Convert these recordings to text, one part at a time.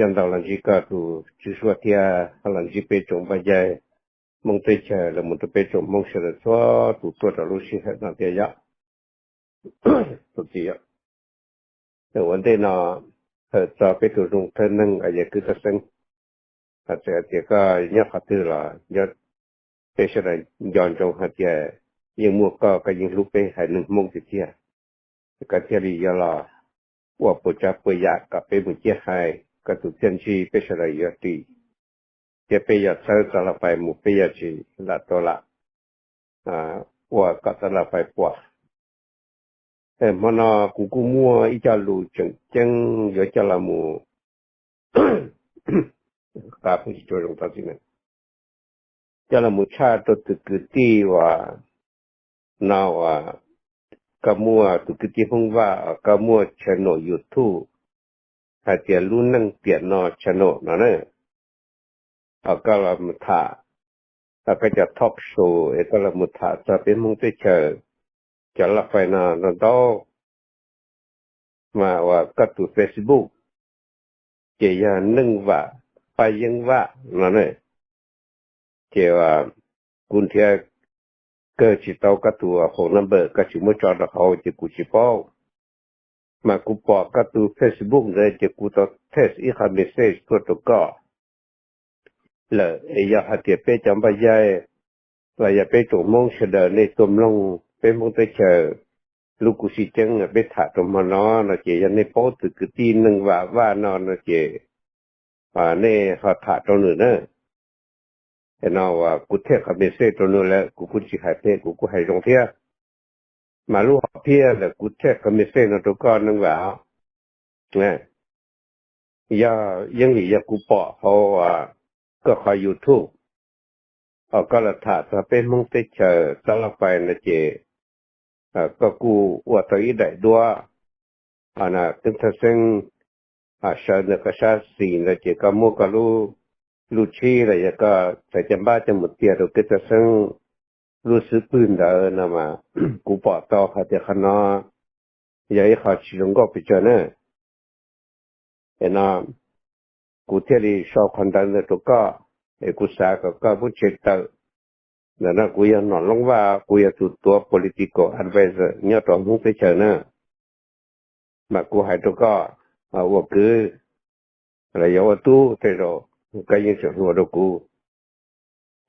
Coj ntau los ntsib koj tus tswv suab thiab los ntsib peb tsoom npaj yaig Hmoob teb chaws los mus rau peb tsoom Hmoob sawv daws txhua tus tuaj rau lub sij hawm no thiab yom. Tus txiv, ua ntej no hawm txog peb tus zoo thawj neeg yawg Kwv Txawj Xeeb, txawm hais tias koj nyob qhov twg los peb sawv daws nco ntsoov hais tias yeej muaj koj, koj yeej hlub peb haiv neeg Hmoob tiag tiag. Koj thiaj li yuav los ua puas tsav puas yam kom peb mus ciaj hais koj tus txiaj ntsig, peb sawv daws yuav ris thiab peb yuav txhawb txoj laj fais mus, peb yuav tsis lam tau lam ua kom txoj laj fais puas. Hmo no kuv kuj muaj ib co lus tseem ceeb yuav coj los mus, qa phooj ywg zoo tau txiv na, coj los mus tshaj rau tus kwv tij uas no uas koj muaj, tus kwv tij Hmoob Vaj uas koj muaj channel YouTube hais tias Lub Neej Tiam No channel no na. Koj los mus tham, koj cov talk show es koj los mus tham txog peb Hmoob teb chaws cov laj fais no ntau ntau, mas uas koj tus Facebook ces yog Neej Vam Paj Yeeb Vaj no na. Ces kuv nrhiav kawg tsis tau koj tus phone number, koj tsis muab tso rau hauv ces kuv tsis paub. Mas kuv pom koj tus Facebook ntawd ces kuv tau text ib qho message tuaj rau koj lawm. Es yog hais tias peb cov npaj yaig los yog peb tsoom Hmoob sawv daws nej tuaj mloog peb Hmoob teb chaws lub khuv xim ceeb peb tham rau hmo no no ces yog nej paub tus kwv tij Neej Vam Vaj no no ces nej ho tham rau nws na. Es no uas kuv text qhov message rau nws lawm, kuv kuj tsis hais phem, kuv kuj hais zoo thiab. Mas lub hom phiaj ntawm kuv text qhov message no rau koj Neej Vam, yog yeej vim yog kuv pom hauv koj qhov YouTube uas koj los tham txog peb Hmoob teb chaws txoj laj fais no ces koj kuj ua tau ib daim duab, Kwv Txawj Xeeb sawv ntawm koj sab xis ntawd ces koj muab koj lub, lub tshib los yog koj txhais caj npab coj mus tiag rau Kwv Txawj Xeeb lub xub pwg ntawd no mas kuv pom tau hais tias qhov no yog ib qho tsis zoo nkauj pes tsawg na. Es no kuv thiaj li sau qhov ntawv ntawd rau koj, es kuv xav kom koj muab tshem tawm. Ntawm no kuv yog Nom Loob Vaj, kuv yog tus tuav political adviser nyob rau Hmoob teb chaws na. Mas kuv hais rau koj, ua kwv los yog ua tub tej zaum koj yeej tseem hluas rau kuv,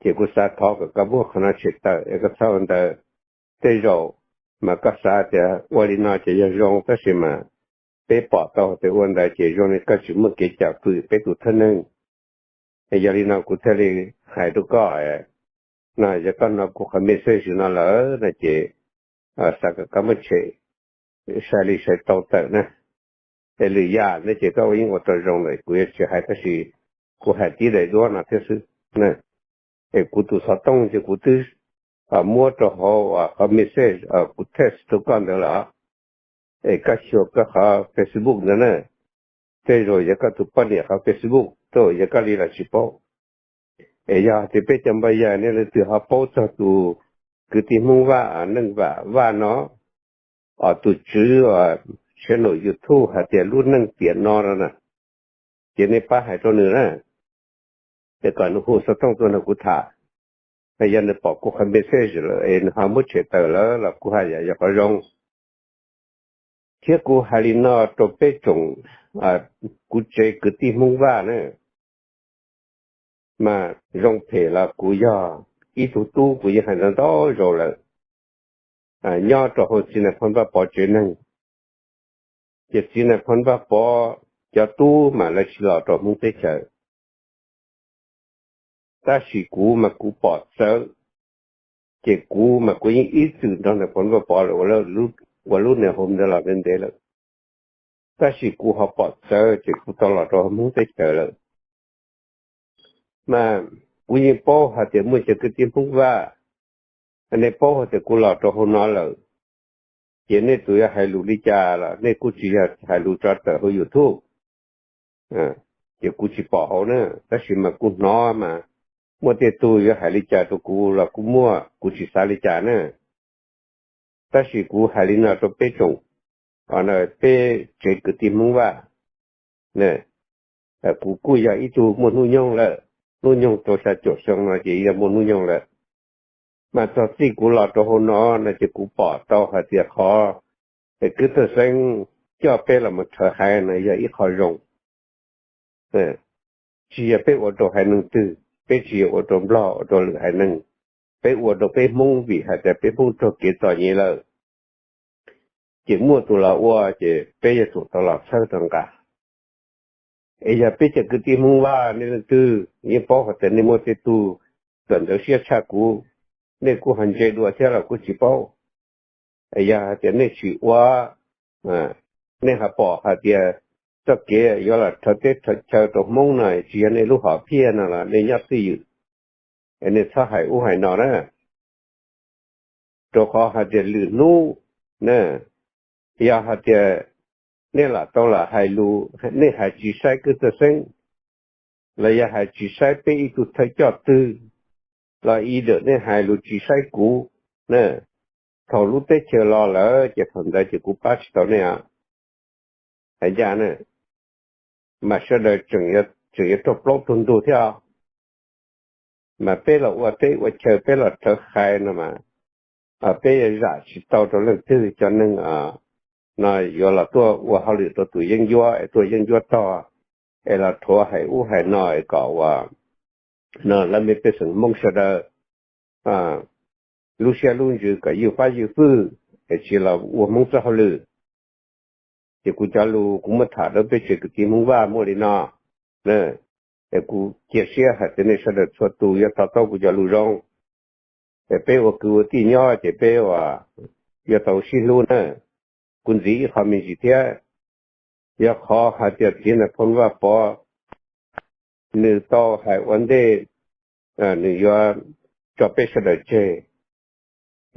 ces kuv xav thov kom koj muab qhov no tshem tawm es koj txhob ua ntawd. Tej zaum mas koj xav tias ua li no ces yog zoo, tab sis mas peb pom tau tias ua ntawd ces zoo li koj tsis muaj kev cam fwm peb tus thawj neeg. Yog li no kuv thiaj li hais rau koj no, yog koj hnov kuv qhov message no lawm no ces xav kom koj muab tshem, sai li sai tau tawm na. Es lwm yam no ces koj ua yeej ua tau zoo lawm kuv yuav tsis hais, tab sis kuv hais tib daim duab no thiab xwb. Es kuv tus xov tooj ces kuv twb muab rau hauv qhov message kuv text rau koj ntawd lawm. Es koj xyuas koj qhov Facebook ntawd na, tej zaum yog koj tus poj niam qhov Facebook, tej zaum yog koj li los tsis paub. Es yog tias peb cov npaj yaig nej leej twg ho paub txog tus kwv tij Hmoob Vaj, Neej Vam Vaj no, os, tus tswv channel YouTube hais tias Lub Neej Tiam No no na, ces nej pab hais rau nws na, es kom nws hu xov tooj tuaj nrog kuv tham. Yog nws pom kuv qhov message lawm es nws ho muab tshem tawm lawm los kuv haj yam yog qhov zoo. Thiab kuv hais li no rau peb tsoom, kuv tsev kwv tij Hmoob Vaj na, mas zoo phem los kuv yog ib tug tub, kuv yeej hais ntau ntau zaus lawm, nyob rau hauv txiv nais phoo Vaj Pov tsev neeg, ces txiv nais phoo Vaj Pov cov tub mas lawv tsis los rau Hmoob teb chaws. Tab sis kuv mas kuv pom txawv, ces kuv mas kuv yeej ib txwm nrog nais phoo Vaj Pov lawm ua lub nais hauv ntawd los ntev ntev lawm. Tab sis kuv ho pom txawv ces kuv tau los rau Hmoob teb chaws lawm. Mas kuv yeej paub hais tias muaj cov kwv tij Hmoob Vaj, nej paub hais tias kuv los rau hauv no lawm, ces nej tus yuav hais lus li cas los nej kuj tsis yog hais lus tso tawm hauv YouTube. Ces kuv tsis pom hauv na, tab sis mas kuv hnov mas muaj tej tug yuav hais li cas rau kuv los kuj muaj, kuv tsis xav li cas na. Tab sis kuv hais li no rau peb tsoom, peb tsev kwv tij Hmoob Vaj, ne, Kuv kuj yog ib tug muaj hnub nyoog lawm, hnub nyoog rau xya caum xyoo no ces yog muaj hnub nyoog lawm. Mas txog txij kuv los rau hauv no no ces kuv pom tau hais tias qhov Kwv Thaj Xeeb coj peb los mus rhawv haiv no yog ib qho zoo. Tsis yog peb ua rau haiv neeg twg, peb tsis yog ua rau Nplog ua rau lwm haiv neeg, peb ua rau peb Hmoob vim hais tias peb Hmoob raug kev txom nyem lawm. Ces muaj tus los ua ces peb yuav tsum tau los txhawb rau nqa. Es yog peb cov kwv tij Hmoob Vaj nej leej twg yeej paub hais tias nej muaj tej tug txawm ntawd siab tshaj kuv, nej kuj ho ntse dua thiab los kuj tsis paub. Es yog hais tias nej tsis ua, nej ho pom hais tias txoj kev yuav los rhawv teb rhawv chaw rau Hmoob no tsis yog nej lub hom phiaj no los nej nyob twj ywm, es nej txhob hais ub hais no na. Rau qhov hais tias lwm hnub na, yog hais tias nej lam tau lam hais lus, nej hais tsis saib Kwv Thaj Xeeb, los yog hais tsis saib peb ib tug thawj coj twg, los ib ntawm nej hais lus tsis saib kuv na, thaum lub teb chaws los lawm ces thaum ntawd ces kuv pab tsis tau nej os. Hais ncaj na, mas sawv daws tseem yuav raug plaub raug ntug thiab os. Mas peb los ua teb ua chaw, peb los rhawv haiv no mas, peb yuav zam tsis tau rau leej twg. Cov neeg no yuav los tuaj ua hauj lwm rau tus yeeb ncuab es tuaj yeeb ncuab tog, es los rhuav hais ub hais no es kom ua no lawv me pej xeem Hmoob sawv daws lub siab lub ntsws kom ywj fab ywj fwj, es tsis los ua Hmoob txoj hauj lwm. Ces kuv cov lus kuv muab tham rau peb tsev kwv tij Hmoob Vaj muaj li no. Es kuv cia siab hais tias nej sawv daws txhua tus yuav to taub kuv cov lus zoo. Es peb ua kwv ua tij nyob ces peb ua yuav tau sib hlub na. Kuv ntxiv ib qho me ntsis thiab, yog qhov hais tias txiv nais phoo Vaj Pov nws tau hais ua ntej nws yuav tso peb sawv daws tseg,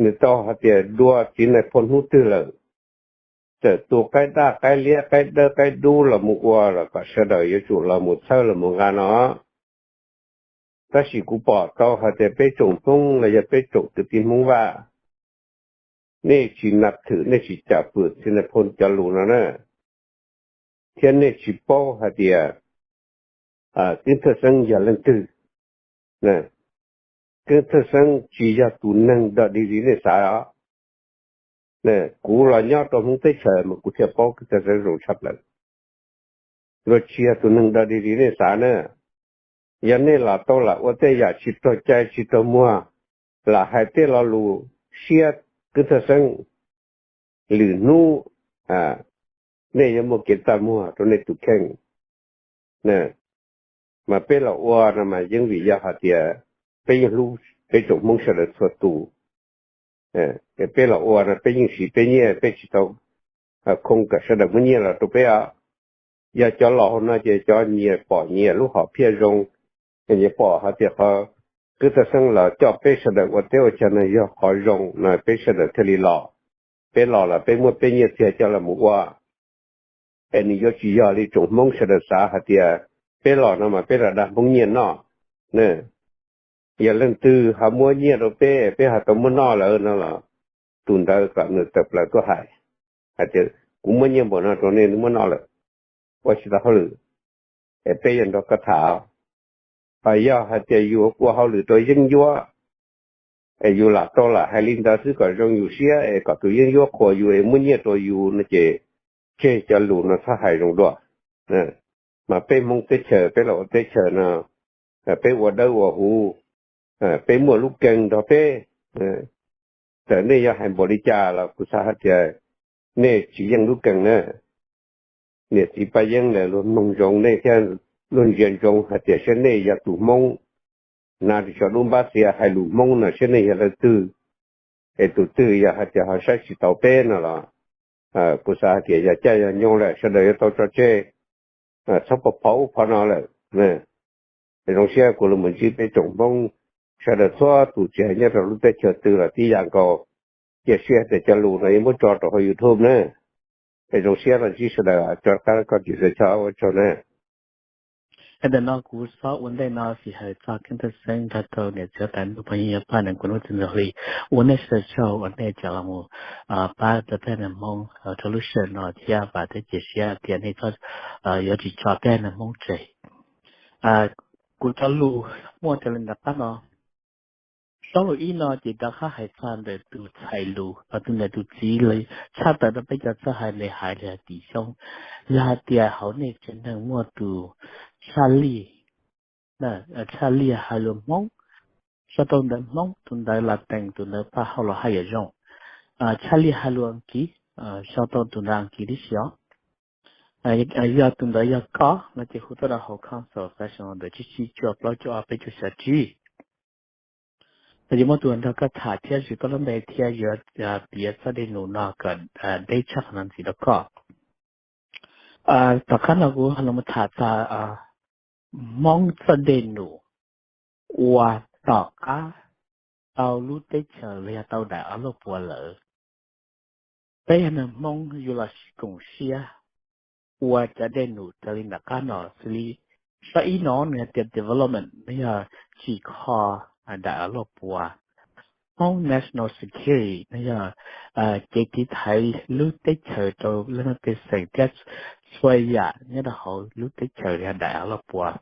nws tau hais tias dua txiv nais phoo hnub twg lawm, txawm tu qaib daj qaib liab qaib dawb qaib dub los mus ua los kom sawv daws yuav tsum los mus txhawb los mus nqa no. Tab sis kuv pom tau hais tias peb tsoom Hmoob los yog peb tsoom kwv tij Hmoob Vaj, nej tsis nab thwm, nej tsis cam fwm txiv nais phoo cov lus no na, thiab nej tsis paub hais tias Keeb Thawj Xeeb yog leej twg. Keeb Thawj Xeeb tsis yog tus neeg dog dig li nej xav os. Kuv los nyob rau Hmoob teb chaws mas kuv thiaj paub Keeb Thawj Xeeb zoo tshaj plaws. Luag tsis yog tus neeg dog dig li nej xav na. Yog nej lam tau lam ua tej yam tsis raug cai tsis raug muag, lam hais tej lo lus siab Keeb Thawj Xeeb, lwm hnub nej yuav muaj kev txaj muag rau nej tus kheej. Mas peb los ua no mas yeej vim yog hais tias peb yeej hlub peb tsoom Hmoob sawv daws txhua tus. Peb los ua no peb yeej siv peb nyiaj, peb tsis tau khoo kom sawv daws muab nyiaj los rau peb os. Yog cov laus no ces cov nyias pom nyias lub hom phiaj zoo, nyias pom hais tias qhov Keeb Thawj Xeeb los coj peb sawv daws ua teb ua chaw no yog qhov zoo no peb sawv daws thiaj li los. Peb los los peb muab peb nyiaj txiag coj los mus ua. Es nws yuav tsis yog li tsoom Hmoob sawv daws xav hais tias peb los no mas peb los dag Hmoob nyiaj noj. Yog leej twg ho muab nyiaj rau peb, peb ho tau muab noj lawm no los tus ntawd kom nws tawm plaws tuaj hais hais tias kuv muab nyiaj npaum no rau nej, nws muab noj lawm, ua tsis tau hauj lwm, es peb yuav nrog koj tham. Hos yog hais tias yus ua hauj lwm rau yeeb ncuab, es yus lam tau lam hais li ntawd xwb kom zoo yus siab es kom tus yeeb ncuab qhuas yus es muab nyiaj rau yus no ces tseg cov lus no txhob hais zoo dua. Mas peb Hmoob teb chaws peb los ua teb chaws no, peb ua dawb ua huv, peb muaj lub kee nrog peb. Txawm nej yuav hais npaum li cas los kuv xav hais tias nej tsis yeej lub kee na. Niam txiv Paj Yeeb lawv luag mloog ntsoov nej thiab luag ntsia ntsoov hais tias saib nej yog tus Hmoob hnav ris tsho dub npab xiav hais lus Hmoob no saib nej yog leej twg. Es tus twg yog hais tias ho saib tsis taus peb no los kuv xav hais tias yog caij yog nyoog lawm sawv daws yuav tau tso tseg, txhob pov phov ub phov no lawm. Zoo siab kuv los mus ntsib peb tsoom Hmoob sawv daws txhua tus tsis hais nyob rau lub teb chaws twg los tib yam nkaus. Cia siab tias cov lus no yuav muab tso rau hauv YouTube na. Es zoo siab los ntsib sawv daws, tso qab koj tsis sawv choj ua tsaug na. Ntawm no kuv xob ua ntej no xis hawm txog Keeb Thawj Xeeb nrog rau niam txiv huab tais ntuj phooj ywg nyob pab nees kuv hnub txwv ntxov hli. Ua nej sawv daws tsaug uas nej tseem los mus pab rau peb haiv neeg Hmoob rau lub sij hawm no thiab vam thiab cia siab tias nej txhob yuav tsis tso peb haiv neeg Hmoob tseg. Kuv cov lus muaj raws li nram qab no. Saub lus ib no ces rov qab hais txog ntawm tus txhais lus los tus ntawm tus txiv tshaj tawm rau peb cov txawj hais li hais li hais tim xyoo, yog hais tias hauv nej tsev neeg muaj tus tshaj lij, tshaj lij hais lus Hmoob, sau rau ntawv Hmoob tus ntawv Latees tus ntawv Paj Hauj los haj yam zoo. Tshaj lij hais lus Askiv, sau rau tus ntawv Askiv tib si os. Yog tus ntawd yog koj no ces hu tuaj rau hauv consult session ntawm tsib tsib cuaj plaub cuaj ob peb cuaj xya tsib. Yog muaj tus nrog koj tham thiab zws koj lub npe thiab yuav piav txoj dej num no kom deb tshaj qhov no ntxiv rau koj. Tom qab no kuv los mus tham txog Hmoob txoj dej num uas tom qab tau lub teb chaws los yog tau daim av loj puas lawm. Peb yog neeg Hmoob yuav los sib koom siab ua cov dej num raws li nram qab no xws li, sab ib no nws hais tias development no yog tsim kho daim av loj puas. Hmoob national security no yog kev tiv thaiv lub teb chaws rau leej pej xeem thiab txhua yam nyob rau hauv lub teb chaws yog daim av loj puas.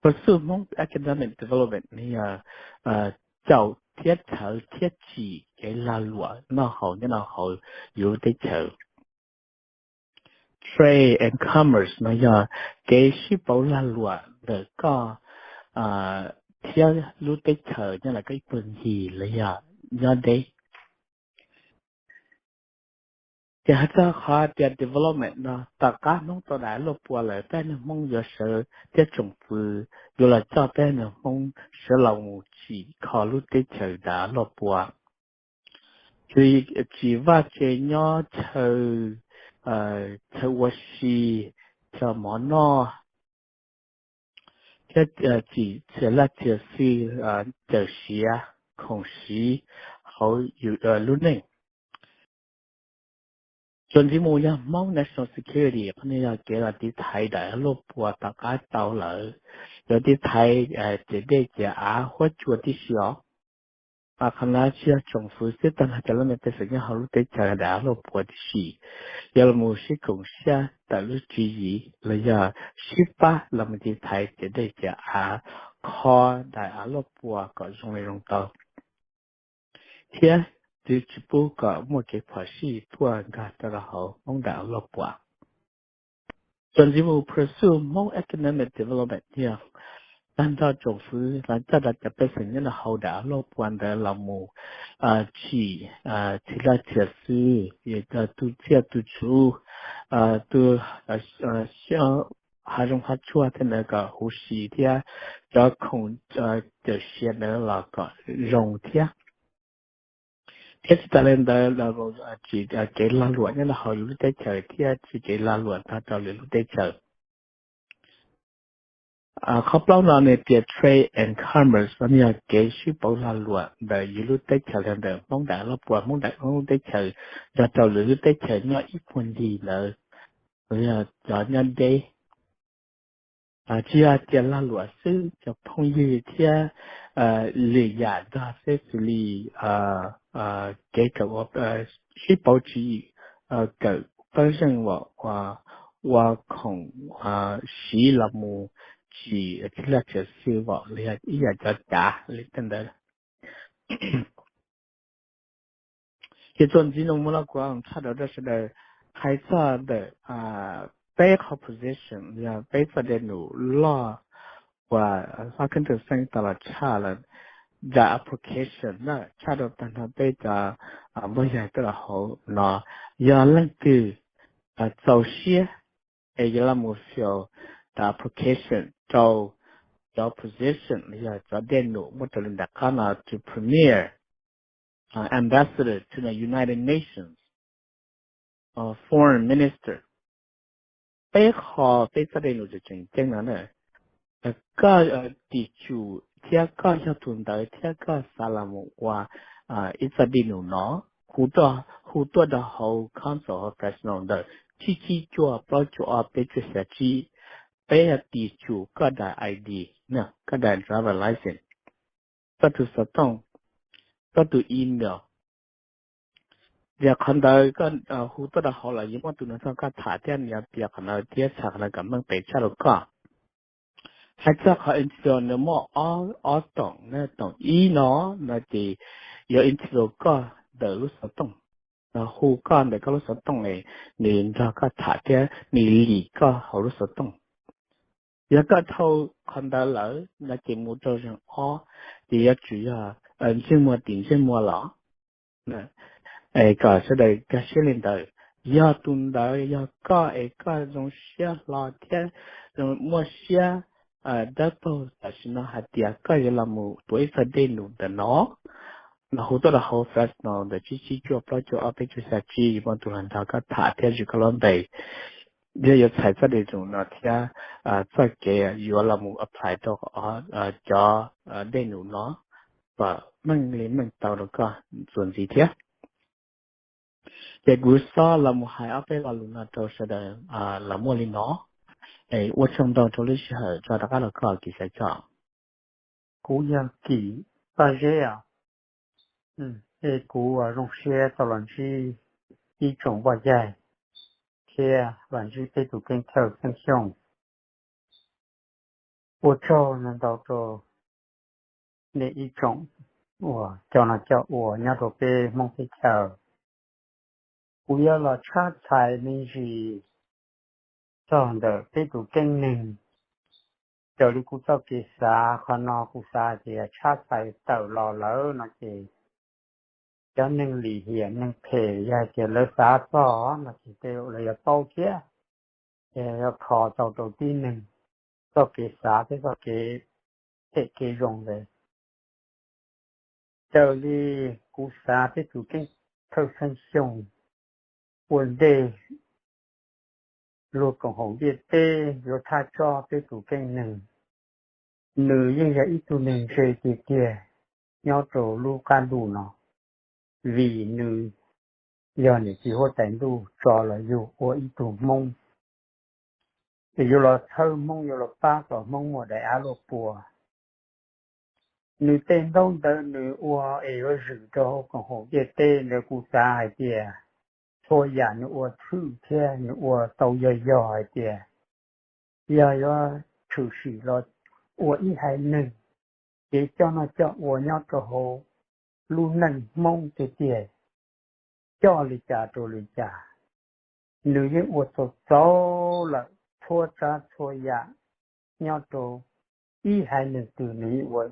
Pursue Hmoob economic development no yog caum thiab txhawv thiab tsim kev lag luam noj haus nyob rau hauv yus lub teb chaws. Trade and commerce no yog kev sib pauv lag luam ntawm koj thiab lub teb chaws nyob rau koj ib puag ncig los yog nyob deb. Ces hais txog qhov tias development no tom qab Hmoob tau daim av loj puas lawm peb neeg Hmoob yuav sawv thiab tsoom fwv yuav los coj peb neeg Hmoob sawv los mus tsim kho lub teb chaws daim av loj puas. Tsis vaj tse nyob chaw, chaw ua si, chaw mov noj, thiab tsim txiag laj txiag xwm cawm siav khoom siv hauv lub neej. Txuas ntxiv mus yog Hmoob national security, qhov no yog kev los tiv thaiv daim av loj puas tom qab tau lawm, yuav tiv thaiv ciam dej ciam av huab cua tib si os. Qhov no tsis yog tsoom fwv xwb, tag nrho cov laj mej pej xeem nyob hauv lub teb chaws daim av loj puas tib si, yog los mus sib koom siab tawm lub tswv yim los yog sib pab los mus tiv thaiv ciam dej ciam av, kho daim av loj puas kom zoo li zoo tau, thiab tsis pub kom muaj kev phom sij tuaj nkag rau rau hauv Hmoob daim av loj puas. Txuas ntxiv mus pursue Hmoob economic development yog tag nrho tsoom fwv los coj rau cov pej xeem nyob rau hauv daim av loj puas ntawd los mus tsim txiag laj txiag xwm, tu tsiaj tu txhu, tu hav zoov hav tsuag thiab ntawd kom huv si thiab cov khoom cawm siav ntawd los kom zoo thiab. Thiab tsis tas li ntawd, tsim kev lag luam nyob rau hauv yus lub teb chaws thiab tsim kev lag luam tag rau lwm lub teb chaws. Qhov plaub no nws tias trade and commerce no yog kev sib pauv lag luam ntawm yus lub teb chaws los ntawm Hmoob daim av loj puas, Hmoob daim, Hmoob lub teb chaws nrog rau lwm lub teb chaws nyob ib puag ncig ntawd, los yog cov nyob deb. Tsis yog tias lag luam xwb, cov phooj ywg thiab lwm yam nrog xwb xws li kev kawm, sib pauv tswv yim, kawm pej xeem, ua khoom siv los mus tsim txiag laj txiag xwm los yog ib yam cov cav li tej ntawd. Ces txuas ntxiv no mus no kuv tshaj tawm rau sawv daws hais txog ntawm peb qhov position yog peb txoj dej num loj uas Hlob Keeb Tawm Xeeb tau los tshaj lawm, the application na, tshaj rau tag nrho peb cov npoj yag tuaj rau hauv no, yog leej twg txaus siab es yuav los mus fill the application rau cov position los yog cov dej num muaj raws li nram qab no to premier, ambassador to the United Nations, foreign minister. Peb qho peb txoj dej num tseem ceeb no na, koj tim tsum thiab koj yog tus ntawd thiab koj xav los mus ua ib txoj dej num no, hu tuaj rau hauv council of professional ntawm tsib tsib cuaj plaub cuaj ob peb cuaj xya tsib. Peb yog tim tsum koj daim I D, koj daim driver license, koj tus xov tooj, koj tus email. Yog qhov ntawd koj hu tuaj rau hauv los yeej muaj tus nrog koj tham thiab nws yuav piav qhov ntawd thiab txhais qhov ntawd kom meej pem tshaj rau koj. Hais txog qhov interview nws muaj ob, ob toom na, toom ib no, no ces yuav interview koj ntawm lub xov tooj, hu koj ntawm koj lub xov tooj, nws nrog koj tham thiab nws lim koj hauv lub xov tooj. Yog koj dhau qhov ntawd lawm no ces mus rau zeeg ob, ces yuav tsum yog ntsej muag tim ntsej muag los, kom sawv daws nkag siab li ntawd. Yog tus ntawd yog koj es koj zoo siab hlo thiab muaj siab dawb paug tam sim no hais tias koj yuav los mus tuav ib txoj dej num ntawm no, no hu tuaj rau hauv Fresno ntawm tsib tsib cuaj plaub cuaj ob peb cuaj xya tsib, yuav muaj tus los nrog koj tham thiab zws koj lub npe, thiab yuav txhais txoj dej num no thiab txoj kev yuav los mus apply rau cov dej num no kom meej li meej tau rau koj txuas ntxiv thiab. Ces kuv xob los mus hais ob peb lo lus no rau sawv daws los muaj li no. Ua tsaug ntau rau lub sij hawm tso rov qab los koj Kim Xaiv Tsom. Kuv yog Kim Paj Zeb os. Es kuv zoo siab tau los ntsib ib tsoom poj yag thiab los ntsib peb tus keeb thawj Xeeb Xyooj. Ua tsaug ntau rau nej ib tsoom uas coj noj coj ua nyob rau peb Hmoob teb chaws. Kuv yuav los tshab txhais me ntsis txog ntawm peb tus keeb neeg. Raws li kuv txoj kev xav, qhov no kuv xav tias tshab txhais tawm los lawm no ces cov neeg lim hiam neeg phem yog hais tias lawv xav txog no ces tej zaum lawv yuav paub thiab, ces yuav kho tau rau tib neeg txoj kev xav thiab txoj kev phem kev zoo ntawd. Raws li kuv xav peb tus keeb thawj Xeeb Xyooj ua ntej luag koom haum ntiaj teb yuav thaj tsob peb tus keeb neeg, nws yeej yog ib tug neeg ntse tiag tiag nyob rau lub qab ntuj no, vim nws yog niam txiv huab tais ntuj tso los yug ua ib tug Hmoob, es yuav los txhawb Hmoob, yuav los pab kom Hmoob muaj daim av luaj pua. Nws tej ntaub ntawv nws ua es yuav zwm rau hauv koom haum ntiaj teb ntawd kuv xav hais tias txhua yam nws ua thwj thiab nws ua tau yog yog hais tias yog yuav tshwm sim los ua ib haiv neeg kev coj noj coj ua nyob rau hauv lub neej Hmoob tiag tiag, coj li cas rau li cas, nws yeej ua txaus txaus lawm txhua tsav txhua yam nyob rau ib haiv neeg twg nws yeej ua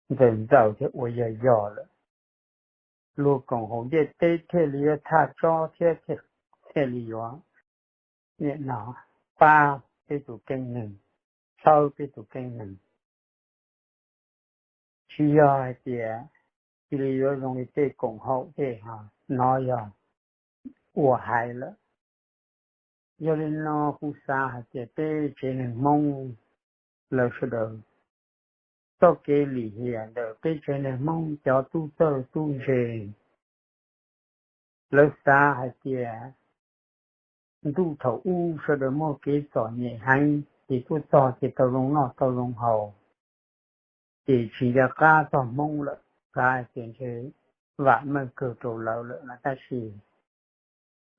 ntxaws ntxaws thiab ua yog yog lawm. Luag koom haum ntiaj teb thiaj li yuav thaj tsob thiab thiaj li yuav nim no pab peb tus keeb neeg, txhawb peb tus keeb neeg. Tsis yog hais tias cia li yuav zoo li tej koom haum tej no yog ua hais lawm. Yog li no kuv xav hais tias peb tsev neeg Hmoob lawv sawv daws txoj kev lim hiam ntawm peb tsev neeg Hmoob cov tub txawj tub ntse, lawv xav hais tias ntuj thaum ub sawv daws muaj kev txom nyem heev ces tuaj txog ces tau zoo noj tau zoo haus, ces tsis nco qab txog Hmoob lawm, xav hais tias ntshe vam meej kawg rau lawv lawm no tab sis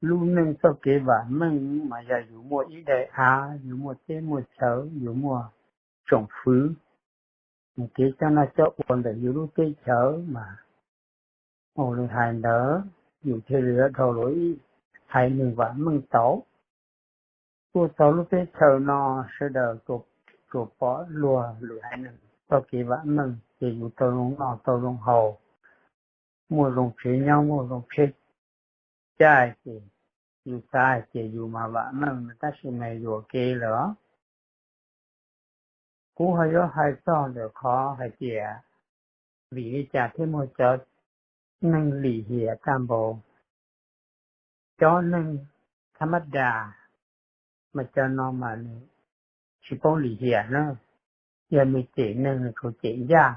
lub neej txoj kev vam meej mas yog yus muaj ib daim av, yus muaj teb muaj chaw, yus muaj tsoom fwv, kev coj noj coj ua ntawm yus lub teb chaws mas ua li hais ntawd yus thiaj li yuav dhau los ib haiv neeg vam meej tau. Tuaj txog lub teb chaws no sawv daws tsuas pom luag lwm haiv neeg txoj kev vam meej ces yus tau zoo noj tau zoo haus, muaj zoo tsev nyob muaj zoo tsheb caij ces yus xav hais tias yus mas vam meej no tab sis mas yuam kev lawm os. Kuv ho yuav hais txog ntawm qhov hais tias vim li cas thiaj muaj cov neeg lim hiam tag npaum. Cov neeg thab mab das mas cov no mas nws tsis paub lim hiam na, yog nws cem neeg nws tsuas cem ncaj.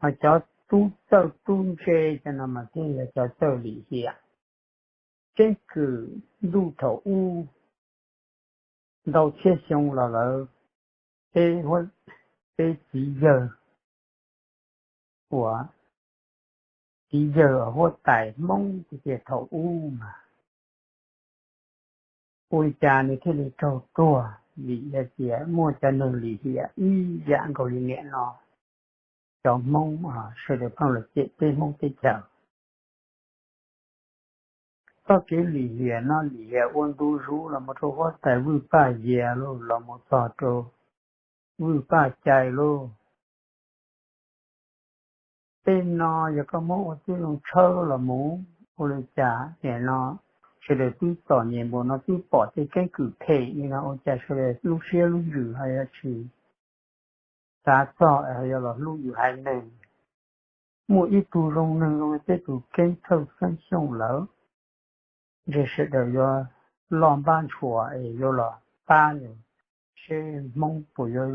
Ho cov tub txawj tub ntse cov no mas thiaj yog cov txawj lim hiam. Keeb kwm ntuj thaum ub ntau txhiab xyoo los lawm, peb, peb txiv yawg uas txiv yawg huab tais Hmoob tiag tiag thaum ub mas ua li cas nws thiaj li raug tuag. vim hais tias muaj cov neeg lim hiam ib yam nkaus li niam no, cov Hmoob sawv daws pheej los cem peb Hmoob teb chaws. Txoj kev lim hiam no lim hiam ua ntu zus los mus rau huab tais Vwj Paj Yias lauj, los mus txog rau Vwj Paj Cai lauj. Tej no yog koj muab ua tib zoo tshawb los mus ua li cas nim no sawv daws twb txom nyem npaum no twb pom tej keeb kwm phem li no ua cas sawv daws lub siab lub ntsws ho yuav tsis xav txog es ho yuav los hlub yus haiv neeg. Muaj ib tug zoo neeg zoo li peb tus Keeb Thawj Xeeb Xyooj lawm, ntshe sawv daws yuav loj npab ntshua es yuav los pab nws seb Hmoob puas yuav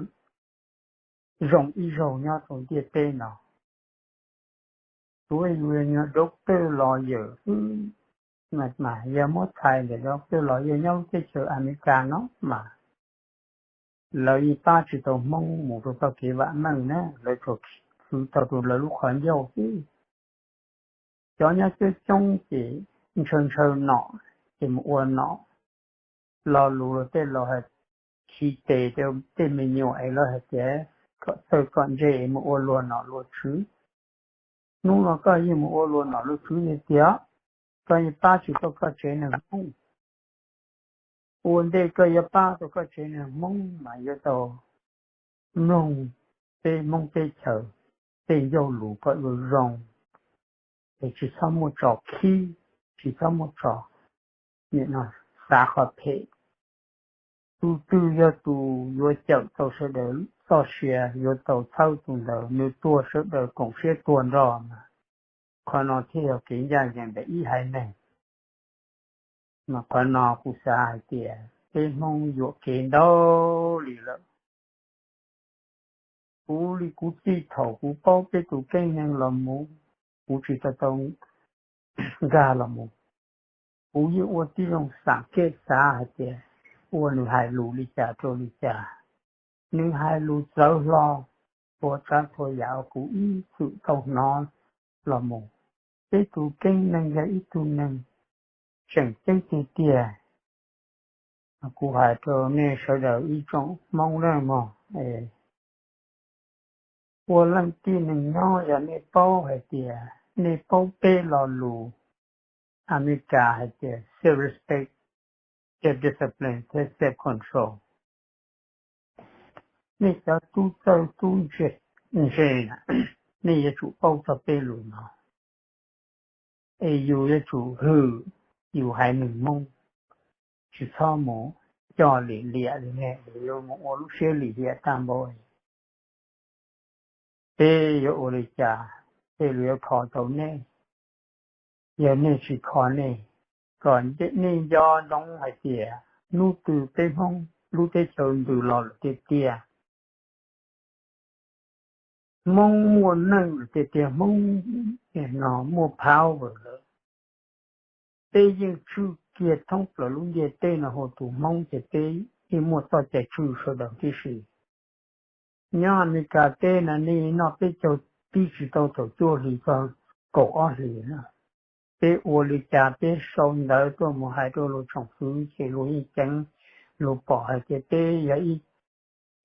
zoo ib zaug nyob rau ntiaj teb no. Tsuav yus yog doctor lawyer xwb mas, yog muab txhais ntawm doctor lawyer nyob lub teb chaws Amelikas no mas lawv yeej pab tsis tau Hmoob mus rau txoj kev vam meej na, lawv tsuas khwv tau rau lawv lub qhov ncauj xwb. Cov nyob coob coob ces ntshaw ntshaw nom ces mus ua nom, lo lus los tej laus hais khi tes rau tej me nyuam es lawv hais tias kom txawj kom ntse es mus ua luag nom luag tswv. Hnub no koj yeej mus ua luag nom luag tswv li tiag, koj yeej pab tsis tau koj tsev neeg Hmoob. Ua ntej koj yuav pab tau koj tsev neeg Hmoob mas yuav tau mloog peb Hmoob teb chaws tej ncauj lus kom zoo zoo, es tsis txhob muaj tso khib, tsis txhob muaj tso nim no xav qhov phem. Tus twg yog tus yuav cawm tau sawv daws txoj sia, yuav tau txhawb tus ntawd, nws tuag sawv daws koom siab tuag nrog mas, qhov no thiaj yog kev ncaj ncees ntawm ib haiv neeg. Mas qhov no kuv xav hais tias peb Hmoob yuam kev ntau li lawm. Kuv li kuv txij thaum kuv paub peb tus keeb neeg los mus, kuv tsis tau tau nkag los mus, kuv yeej ua tib zoo xam kev xav hais tias ua nws hais lus li cas rau li cas. Nws hais lus txawv hlo txhua tsav txhua yam uas kuv ib txwm tau hnov los mus. Peb tus keeb neeg yog ib tug neeg tseem ceeb tiag tiag. Kuv hais rau nej sawv daws ib tsoom Hmoob nawb mog, ua leej tib neeg nyob yog nej paub hais tias, nej paub peb lo lus Amelikas hais tias self respect, self discipline thiab self control. Nej cov tub txawj tub ntse na, nej yuav tsum paub txog peb lus no, es yus yuav tsum hwm yus haiv neeg Hmoob, tsis txhob mus coj liam liam li nej, yuav mus ua lub siab lim hiam tag npaum. Peb yuav ua li cas, peb yuav kho tau nej, yog nej tsis kho nej, kom nej nco ntsoov hais tias hnub twg peb Hmoob lub teb chaws ntws los lawm tiag tiag, Hmoob muaj neej lawm tiag tiag, Hmoob no muaj power lawm, peb yeej tswj kiag thoob plaws lub ntiaj teb no hu tus Hmoob ces peb yeej muaj txoj cai tswj sawv daws tib si. Nyob Amelikas teb no nej noj peb caug tib tsis tau thaum cuaj hlis txog kaum ob hlis na. Peb ua li cas peb sau ntawv tuaj mus hais rau luag tsoom fwv ces luag yeej ceev, luag pom hais tias peb yog ib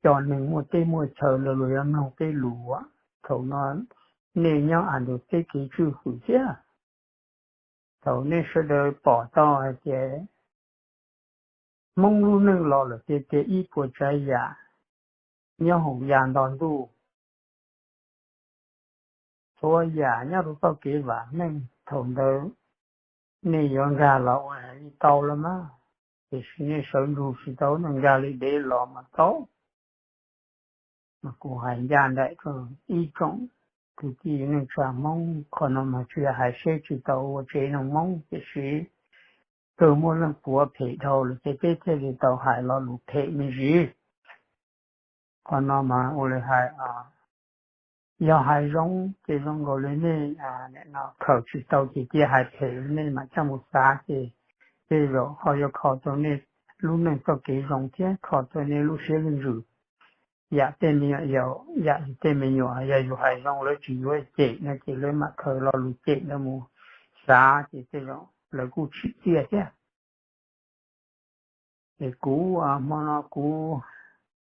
co neeg muaj teb muaj chaw, luag yuav mloog peb lus. Thaum no nej nyob United States kev tswj hwm thiab. Thaum nej sawv daws pom tau hais tias Hmoob lub neej los lawm tiag tiag ib puas tsav yam nyob hauv yav nto ntuj, txhua yam nyob rau txoj kev vam meej, thaum ntawd nej yuav nkag los ua li tau los mas, tiam sis nej sawv ntsug tsis tau, nej nkag li dev los mas tau. Mas kuv hais ncaj nraim rau ib tsoom kwv tij neej tsa Hmoob, qhov no mas tsis yog hais seb tsis tau ua tsev neeg Hmoob, tiam sis kawg muaj leej puav phem dhau lawm ces peb thiaj li tau hais lo lus phem me ntsis. Qhov no mas ua li hais, yog hais zoo ces zoo nkaus li nej khaws tsis tau ces cia hais phem, nej mam coj mus xav ces tej zaum ho yuav kho tau nej lub neej txoj kev zoo thiab kho tau nej lub siab lub ntsws. Yam tej me nyuam yaus, yam tej me nyuam yog yus hais zoo lawv tsis yuav cem no ces lawv mam khaws lo lus cem lawv mus xav ces tej zaum lawv kuj tsim txiaj thiab. Es kuv hmo no kuv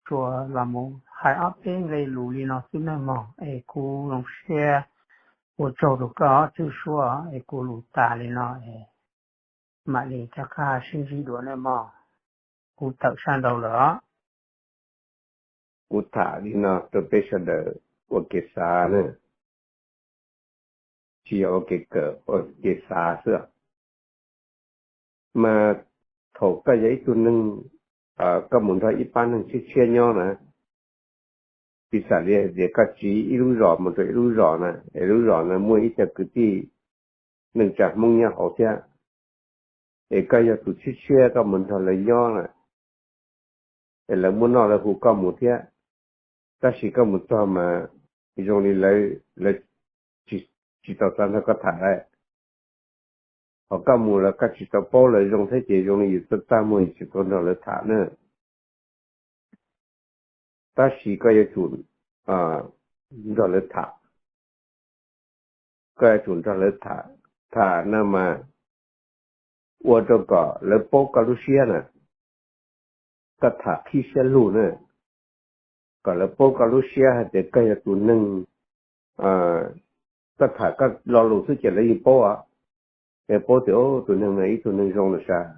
tsuas los mus hais ob peb nqe lus li no xwb nawb mog, es kuv zoo siab ua tsaug rau koj Txwj Suab, es kuv lus tas li no es mam li rov qab sib ntsib dua nawb mog. Kuv tawm sab nraud lawm os. Kuv tham li no rau peb sawv daws ua kev xav na, tsis yog ua kev kawm, ua kev xav xwb. Mas thaum koj yog ib tug neeg, koj mus nrog ib pab neeg tshiab tshiab nyob na, piv xam li hais tias koj tsiv ib lub zos mus rau ib lub zos na, es lub zos na muaj ib co kwv tij neej tsa Hmoob nyob hauv thiab, es koj yog tus tshiab tshiab koj mus nrog lawv nyob na, es lawv muaj noj lawv haus koj mus thiab, tab sis koj mus txog mas zoo li lawv, lawv tsis tau xav nrog koj tham lawm. Ho koj mus los koj tsis tau paub lawv zoo thiab ces zoo li yus txaj txaj muag yus tsis tau nrog lawv tham na. Tab sis koj yuav tsum nrog lawv tham, koj yuav tsum nrog lawv tham, tham no mas ua rau kom lawv paub koj lub siab na. Koj tham qhib siab lug na, kom lawv paub koj lub siab hais tias koj yog tus neeg, koj tham koj lo lus xwb ces lawv yeej paub os. Lawv paub tias tus neeg no ib tug neeg zoo lawm sas,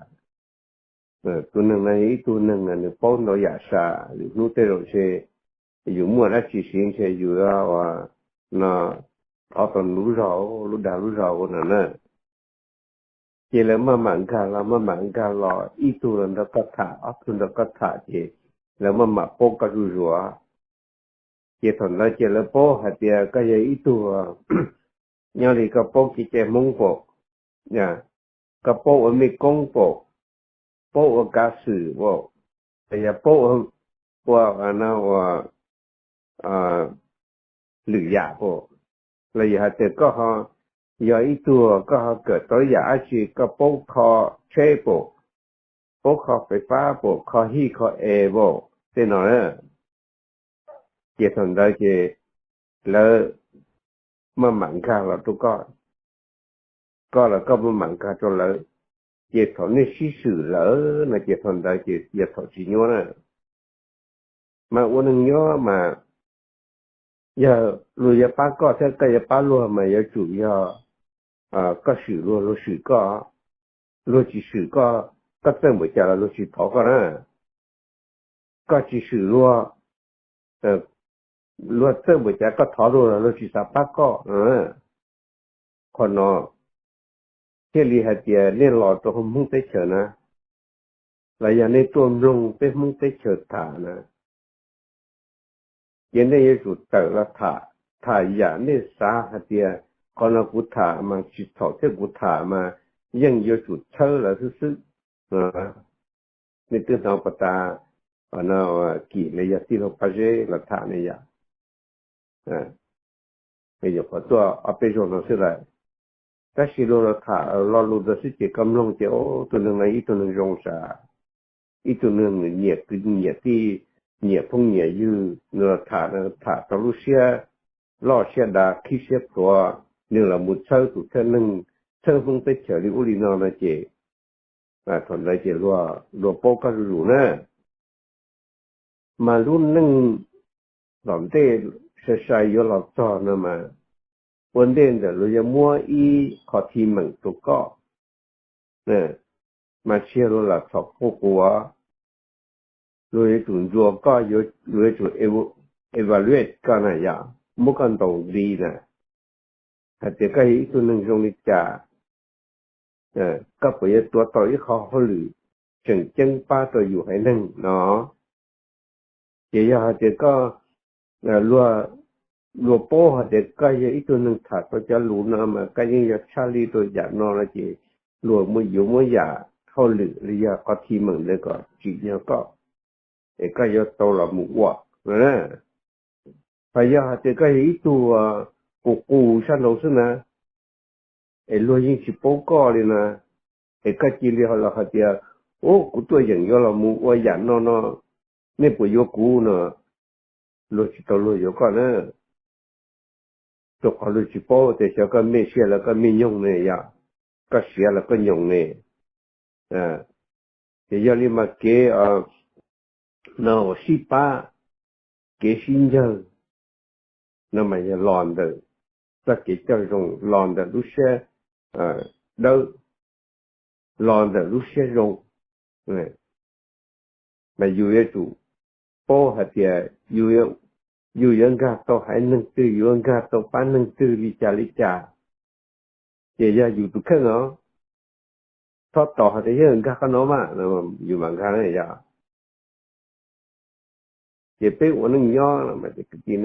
tus neeg no yog ib tug neeg nws paub ntau yam sas, lwm hnub tej zaum ntshe yus muaj dab tsi siv ntshe yus no thov tau lub zog, lub dag lub zog ua no na. Ces lawv maj mam nkag los maj mam nkag los, ib tug los nrog koj tham, ob tug nrog koj tham ces lawv maj mam paub koj zuj zus. Ces thaum ntawd ces lawv paub hais tias koj yog ib tug nyob li koj paub kev cai Hmoob pom, koj paub ua mej koob pom, paub ua kav xwm pom, los yog paub ua, ua lwm yam pom, los yog hais tias koj ho yog ib tug koj ho kawm tau yam dab tsi, koj paub kho tsheb pom, paub kho fais fab pom, kho hij kho es pom tej no na. Ces thaum ntawd ces lawv maj mam nkag los rau koj, koj los koj maj mam nkag rau lawv. Ces thaum nej sib swm lawm no ces thaum ntawd ces yog thaum tsis nyuaj na. Mas ua neeg nyob mas yog luag yuav pab koj thiab koj yuav pab luag mas yuav tsum yog koj swm luag, luag swm koj. Luag tsis swm koj, koj txawj npaum cas los luag tsis thov koj na. Koj tsis swm luag, luag txawj npaum cas koj thov luag los luag tsis xav pab koj. Qhov no thiaj li hais tias nej los rau hauv Hmoob teb chaws na, los yog nej tuaj mloog peb Hmoob teb chaws tham na, ces nej yuav tsum tawm los tham, tham yam nej xav hais tias qhov no kuv tham mas tsis txhaum thiab kuv tham mas yeej yuav tsum txhawb lawv xwb xwb. Nej twb hnov puas tas, Kim los yog tij laug Paj Zeb los tham ne yom, nyuam qhuav tuaj ob peb zaug no xwb lawm, tab sis luag los tham lo lus ntawd xwb ces koj mloog ces tus neeg no ib tug neeg zoo sas, ib tug neeg nyiam kwv nyiam tij, nyiam phooj nyiam ywg, nws los tham, tham tau lub siab loj siab dav qhib siab plhuav, nws los mus txhawb tus thawj neeg, txhawb Hmoob teb chaws li ub li no no ces thaum ntawd ces luag paub koj zuj zus na. Mas lub neej tom ntej sai sai yuav los txog no mas ua ntej ntawm luag yuav muab ib qho thi meem rau koj, mas tsis yog luag lam txhom quj quas, luag yuav tsum ntsuas koj, luag yuav tsum evaluate koj na yom, muab koj ntaus nqi na, hais tias koj yog ib tug neeg zoo li cas, koj puas yuav tuav tau ib qho hauj lwm tseem ceeb pab rau yus haiv neeg no. Ces yog hais tias koj, luag paub hais tias koj yog ib tug neeg tham tau cov lus no mas koj yeej yog tshaj lij rau yam no no ces luag yuav muab yam hauj lwm los yog qhov thi meem ntawd kom tsim nyog koj, es koj yuav tau los mus ua. Ho yog hais tias koj yog ib tug qus qus sab nraud xwb na, es luag yeej tsis paub koj li na, es koj cia li los hais tias, ub, kuv tuaj yeem yuav los mus ua yam no no, nej puas yuav kuv no, luag tsis tau luag yuav koj na. Rau qhov luag tsis paub tias xyov koj mej siab los koj mej nyoog ne yom, koj siav los koj nyoos ne. Ces yog li mas kev no uas sib pab, kev sib ncawg no mas yog los ntawm txoj kev coj zoo, los ntawm lub siab dawb, los ntawm lub siab zoo. Mas yus yuav tsum paub hais tias yus yuav nkag tau haiv neeg twg, yus yuav nkag tau pab neeg twg li cas li cas, ces yog yus tus kheej os. Txhob tos hais tias yog nkag qhov no mas yus mam nkag na yog. Ces peb ua neej nyob no mas kwv tij,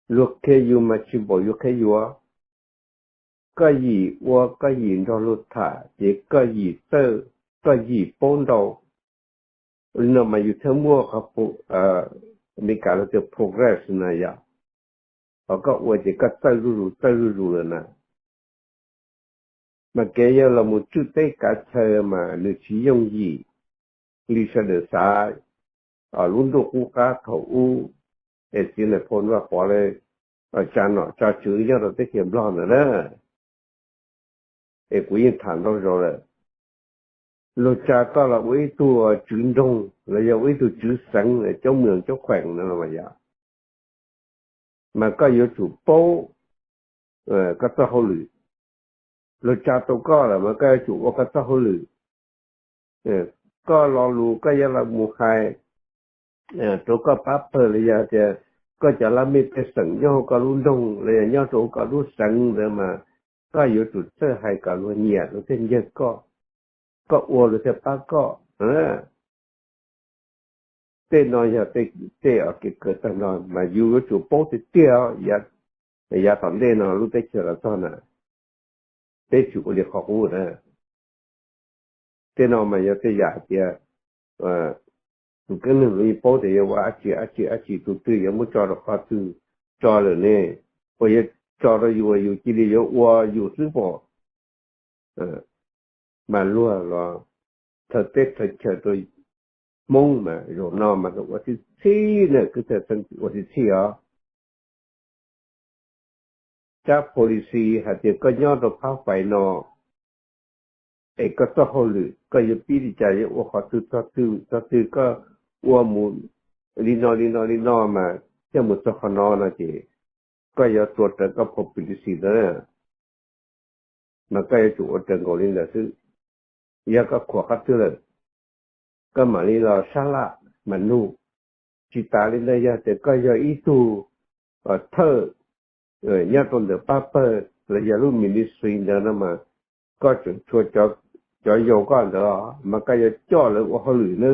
luag qhia yus mas tsis npaum yus qhia yus. Koj yim ua koj yim nrog luag tham ces koj yim txawj, koj yim paub ntau. Li no mas yus thiaj muaj qhov Amelikas lawv tias progress na yom. Ho koj ua ces koj txawj zuj zus txawj zuj zus lawm na. Mas kev yog los mus tswj teb kav chaw mas nws tsis yooj yim li sawv daws xav. Lub ntuj qub qab thaum ub es txiv Nais Phoo Vaj Pov lawv tsa nom tsa tswv nyob rau teb chaws Nplog ntawd na. Es kuv yeej tham ntau zaus lawm, luag tsa koj los ua ib tug tswv nroog los yog ua ib tug tswv xeev coob mws coob kheem no los mas yog, mas koj yuav tsum paub koj txoj hauj lwm. Luag tsa tau koj lawm mas koj yuav tsum ua koj txoj hauj lwm. Koj lo lus koj yuav los mus hais rau koj pab pawg los yog tias koj cov laj mej pej xeem nyob hauv koj lub nroog los yog nyob rau hauv koj lub xeev ntawd mas koj yuav tsum txawj hais kom luag nyiam luag thiaj ncawg koj, koj ua luag thiaj pab koj. Tej no yog tej kev kawm tag nrho mas yus yuav tsum paub tiag tiag. Yav tom ntej no lub teb chaws los txog na, peb tsis ua li qhov qub na. Tej no mas yog tej yam hais tias tus keeb neeg los yeej paub tias yuav ua dab tsi dab tsi dab tsi, tus twg yuav muab tso rau qhov twg tso lawm ne, uas yuav tso rau yus uas yus cia li yuav ua yus xwb pom. Mas luag los thawj teb thawj chaw rau Hmoob mas zaum no mas ua txhij txhij na, kwv tij ua txhij txhij os. Tsab policy hais tias koj nyob rau phab fais no es koj txoj hauj lwm koj yuav pib li cas, yuav ua qhov twg txog twg txog twg, koj ua mus li no li no li no mas thiaj mus txog qhov no no ces koj yuav tua raws koj policy ntawd na. Mas koj yuav tsum ua raws nkaus li ntawd xwb. Yog koj khuam qhov twg lawm, koj mam li los sab laj mas nug. Tsis tas li ntawd yog tias koj yog ib tug thawj nyob rau ntawm pab pawg los yog lub ministry ntawd no mas koj tseem tshua cov yau koj ntawd mas koj yuav coj lawv ua hauj lwm na.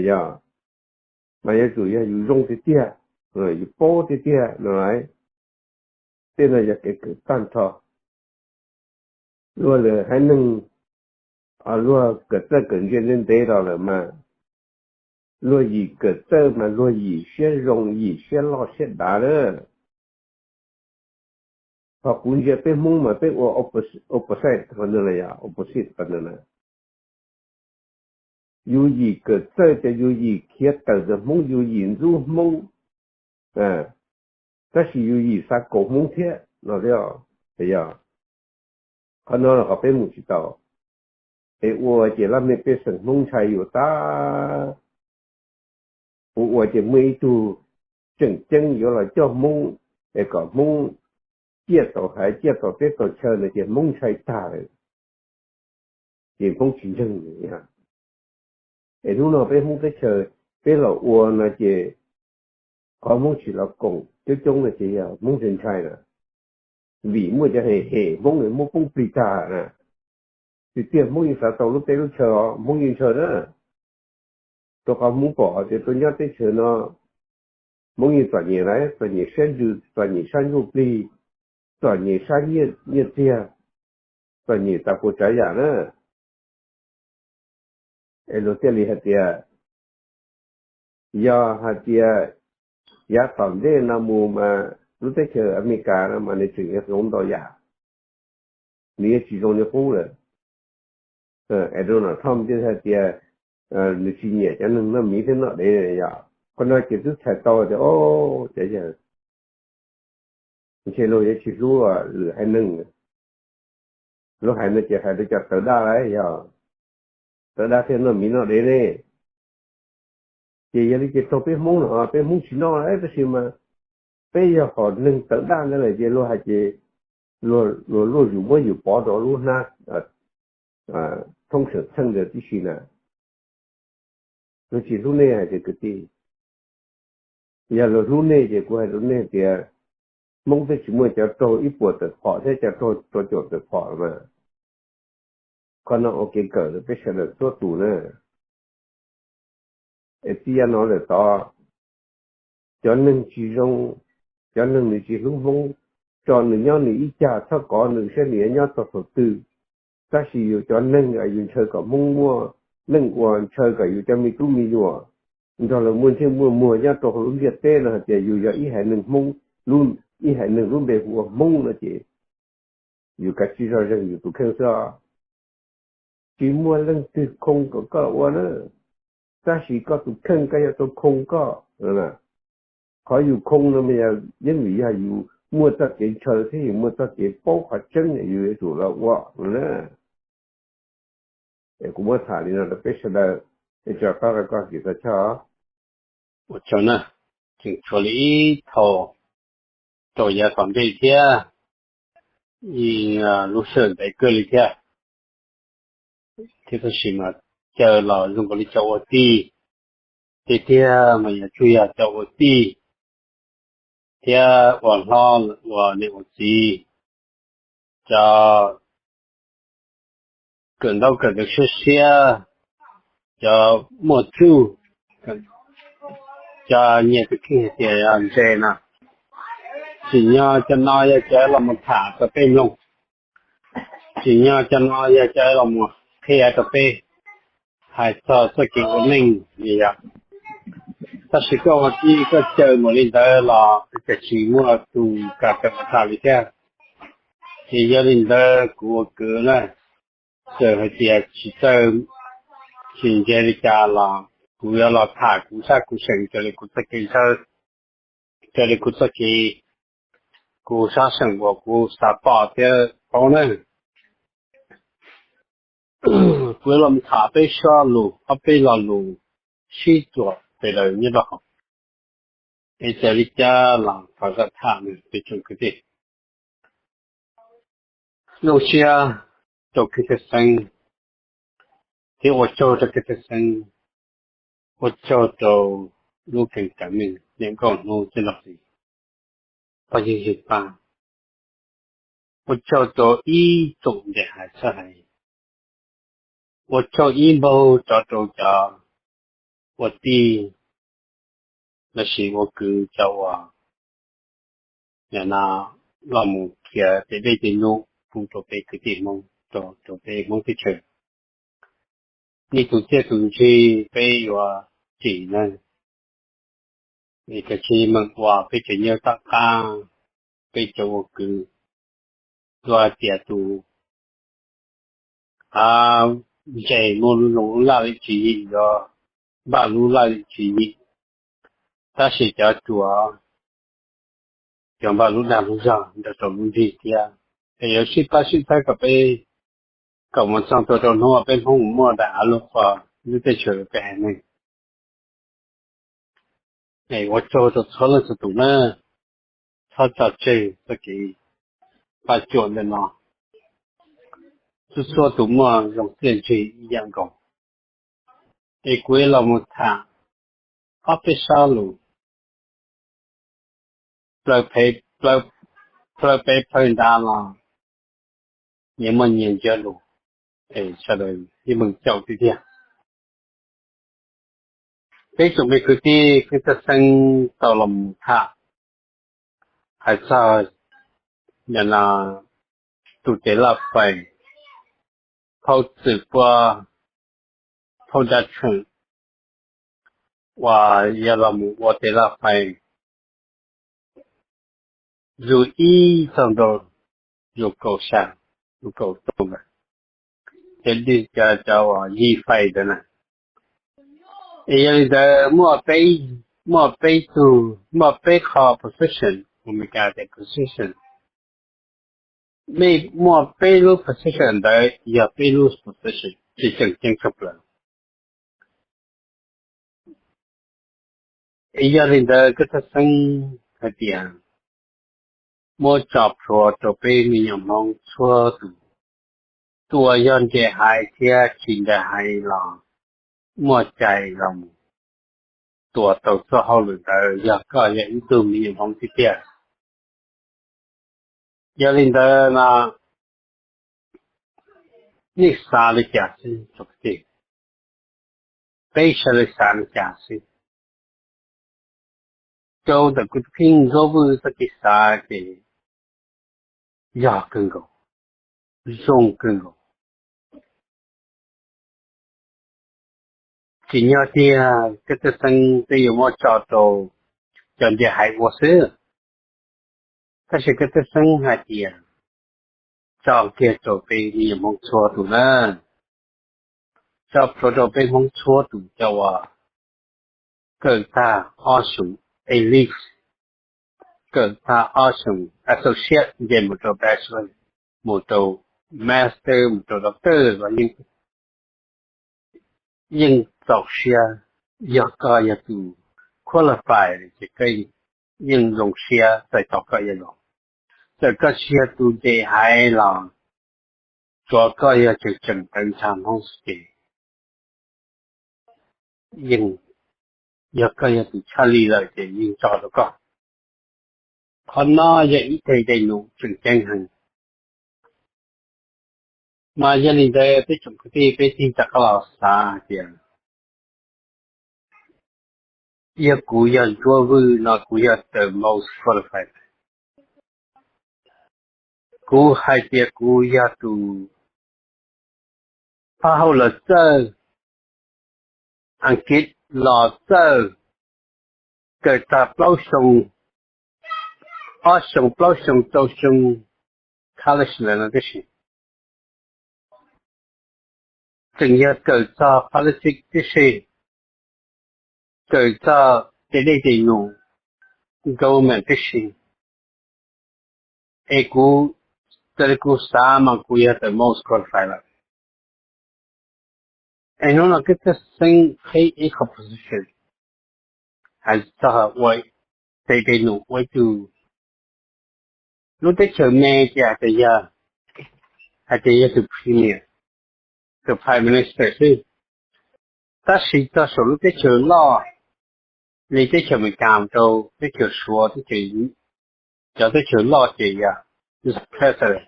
Yog, mas yuav tsum yog yus zoo tiag tiag, yus paub tiag tiag no. Tej no yog kev kawm tag nrho. Luag lwm haiv neeg luag kawm txawj kawm ntse ntev ntev los lawm mas luag yim kawm txawj mas luag yim siab zoo yim siab loj siab dav lawm. Ho kuv ntsia peb Hmoob mas peb ua opposite qhov ntawd na, opposite qhov ntawd na. Yus yim kawm txawj ces yus yim khiav tawm ntawm Hmoob, yus yim ntxub Hmoob, tab sis yus yim xav kaum Hmoob thiab no. Yog, qhov no los qhov peb mus tsis tau, es ua ces laj mej pej xeem Hmoob ntshai yus tag. Kuv ua ces muaj ib tug tseem ceeb yuav los coj Hmoob es kom Hmoob ciaj tau haiv ciaj tau teb tau chaw no ces Hmoob ntshai tag lawm, ces Hmoob tsis ntseeg. Es hnub no peb Hmoob teb chaws peb los ua no ces qhov Hmoob tsis los koom coob coob no ces yog Hmoob ntshai ntshai lawm, vim muaj cov hem hem Hmoob muab poob plig tag na. Tiag tiag Hmoob yeej xav tau lub teb lub chaw os, Hmoob yeej ntshaw na. Rau qhov Hmoob pom tias tuaj nyob teb chaws no, Hmoob yeej txom nyem lawm, txom nyem siab ntsws, txom nyem sab ntsuj plig, txom nyem sab nyiaj txiag, txom nyem tas puas tsav yam na. Es luag thiaj li hais tias, yog hais tias yav tom ntej no mus mas lub teb chaws Amelikas no mas nws tseem yuav hloov ntau yam, nws yuav tsis zoo li qub lawm. Es Donald Trump thiaj hais tias nws tsis nyiam cov neeg noj miv thiab noj dev yom. Qhov no ces twb txhais tau tias o, cov yawg ntshe luag yuav tsis hlub lwm haiv neeg. Luag hais no ces hais rau cov tawv daj lawm yog. tawv daj thiaj noj miv noj dev ne. Ces yog li ces raug peb Hmoob no peb Hmoob tsis noj, tab sis mas peb yog hom neeg tawv daj ntawd lawm ces luag hais ces luag luag yus muab yus pov rau lub hnab thoob seem txheej ntawd tib si na. Luag tsis hlub nej hais tias kwv tij, yog luag hlub nej ces kuv hais rau nej tias Hmoob twb tsis muaj cov raug ib puas tawm phom thiab cov raug rau caum tawm phom mas. Qhov no ua kev kawm rau peb sawv daws txhua tus na. Es txij yav no lawm tod, cov neeg tsis zoo, cov neeg nws tsis hlub Hmoob, tso nws nyob nws ib cag, txhob kov nws saib nws yuav nyob txog thaum twg. Tab sis yus cov neeg yus ntshaw kom Hmoob muaj neej ua, ntshaw kom yus cov me tub me nyuam nrog lawv muaj ntsej muaj muag nyob rau hauv lub ntiaj teb no hais tias yus yog ib haiv neeg Hmoob, ib haiv neeg lub npe hu ua Hmoob no ces yus kav tsij zoj zeeg yus tus kheej xwb. Tsis muaj leej twg khoo kom koj ua na, tab sis koj tus kheej koj yuav tau khoo koj. Qhov yus khoo no mas yog yeej vim yog yus muaj txoj kev ntshaw thiab yus muaj txoj kev paub qhov tseeb yus yuav tsum los ua no na. Es kuv muab tham li no rau peb sawv daws, es tso qab rau koj kis tau choj. Ua tsaug na, tseem tshuav li ib thaum rau yav tom ntej thiab, lub sij hawm ntev kawg li thiab, thiab tab sis mas caw los zoo nkaus li cov ua tij, tiag tiag mas yog tsuas yog cov ua tij thiab ua hlob ua niam ua txiv, cov kawm ntaub kawm ntawv siab siab, cov muaj txuj, cov nyias tus kheej hais tias yog ntse no. Tsim nyog cov no yog cov los mus tham rau peb mloog, tsim nyog cov no yog cov los mus qhia rau peb hais txog txoj kev ua neej li yog. Tab sis koj ua tij koj caw mus li ntawd los peb tsis muaj tus kam tawm tham li thiab. Ces yog li ntawd kuv ua kwv na, txawm hais tias tsis txawj tsis ntse li cas los kuv yuav los tham kuv sab kuv seem raws li kuv txoj kev ntshaw, raws li kuv txoj kev, kuv sab seem uas kuv xav pom thiab paub na. Kuv yuav los tham peb sob lus ob peb lo lus sib txuas pem daws nyob rau hauv. Es txawm li cas los thov zam tham nws peb tsoom kwv tij. Zoo siab rau kwv tij Xeeb, thiab ua tsaug rau kwv tij Xeeb, ua tsaug rau lub keeb kwm me niam nkauj hnub txij no xis, pog yawg yawg pab, ua tsaug rau ib tsoom npe hais txhawb hais, ua tsaug ib npaug rov rau cov ua tij lossis ua kwv cov uas nim no los mus qhia tej dej tej num pub rau peb kwv tij Hmoob, rau peb Hmoob teb chaws. Nej tus txiaj tus ntsig peb yuav tsim na, es kav tsij meem ua peb cov nyob tom qab, peb cov ua kwv, luag tias tus av ntses muaj lub zoo lub laj li tswv yim, yuav npaj lub laj li tswv yim, tab sis cov ruam yuav npaj lub dag lub zog nrog rau lub nrig thiab. Es yuav sib pab sib txhawb kom peb, kom mus txog rau rau hnub peb Hmoob mus muaj daim av lub qhua lub teb chaws peb haiv neeg. Es ua tsaug rau txhua leej txhua tus na, txhob tso tseg txoj kev pab cuam ntawm no. Txhua txhua tus muaj zoo txiaj ntsig ib yam nkaus. Es kuv yuav los mus tham ob peb sab lus, plaws peb plaws nrad los nyias muaj nyias ntsiab lus, es sawv daws yeej meem caum tiag tiag. Peb tsoom me kwv tij kwv tij Xeeb tau los mus tham hais txog nim no tus tes laj fais, phauj Txwm Puab, phauj Dab Tsheem, uas yog los mus ua tes laj fais zus ib txog nrau zus kaum xya, zus kaum rau lawm, ces cov uas yig fais ntawd na. Es yog li ntawd muaj peb, muaj peb tug, muaj peb qho position, Amelikas tias position, muaj peb lub position ntawd yog peb lub position tseem ceeb tshaj plaws. Es yog li ntawd koj txhaj xeeb hais tias muab tso plhuav rau peb me nyuam Hmoob txhua tus, tus uas yog nres haiv thiab tsis nres haiv los muaj cai los mus tua tau txoj hauj lwm ntawd yog koj yog ib tug me nyuam Hmoob tiag tiag. Yog li ntawd no nej xav li cas xwb, peb sawv daws xav li cas xwb. Rau ntawm kuv tus kheej Ntsuab Vwj txoj kev xav ces yog kawg nkaus, zoo kawg nkaus. Tsim nyog tiag koj txhaj xeeb peb yuav muab tso rau cov nres haiv ua xwb, tab sis koj txhaj xeeb hais tias tso kiag rau peb me nyuam Hmoob txhua tus na, tso plhuav rau peb Hmoob txhua tus cov uas kawm tag ob xyoos A-Level, kawm tag ob xyoos associate nce mus rau bachelor, mus rau master, mus rau doctor los yeej, yeej txaus siab. Yog koj yog tus qualify ces koj yeej zoo siab txais tos koj yuav los. Txawm koj tsis yog tus nres haiv los tsuav koj yog tseem tseem tawv ntshav Hmoob xwb ces yeej, yog koj yog tus tshaj li lawm ces yeej tso rau koj. Qhov no yog ib thaj dej num tseem ceeb heev. Mas yog li ntawd peb tsoom kwv tij peb tig rov qab los xav hais tias yog kuv yog Ntsuab Vwj no kuv yog the most qualified. Kuv hais tias kuv yog tus pab hauj lwm txawj Askiv los txawj, kawm tag plaub xyoo, ob xyoo plaub xyoo rau xyoo college ntawd no tib si, tseem yog kawm txog politics tib si, kawm txog tej dej tej num, government tib si. Es kuv, raws li kuv xav mas kuv yog the most qualified lawm. Es hnub no koj txhaj xeeb qhib ib qho position, hais txog ua tej dej num ua ib tug, lub teb chaws me ces hais tias yog, hais tias yog tus premier, tus prime minister xwb. Tab sis txog saum lub teb chaws loj li teb chaws Amelikas rau teb chaws Suav, teb chaws, cov teb chaws loj ces yog president.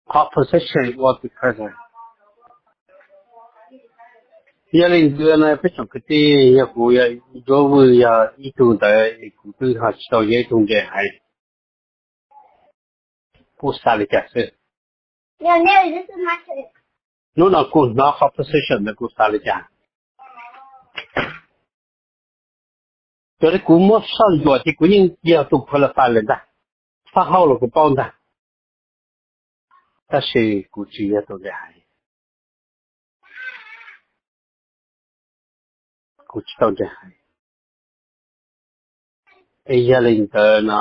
Qhov position ua tus president. Yog li ntawd no peb tsoom kwv tij, yog kuv yog Ntsuab Vwj yog ib tug ntawd es kuv twb ho tsis tau yog ib tug nres haiv, kuv xav li cas xwb. Hnub no kuv hnov qhov position ntawd kuv xav li cas. Yog li kuv muab soj ntsuam ces kuv yeej yog tus qualified lawm ntag, pab hauj los kuv paub ntag, tab sis kuv tsis yog tus nres haiv. Kuv tsis tau nres haiv. Es yog li ntawd no,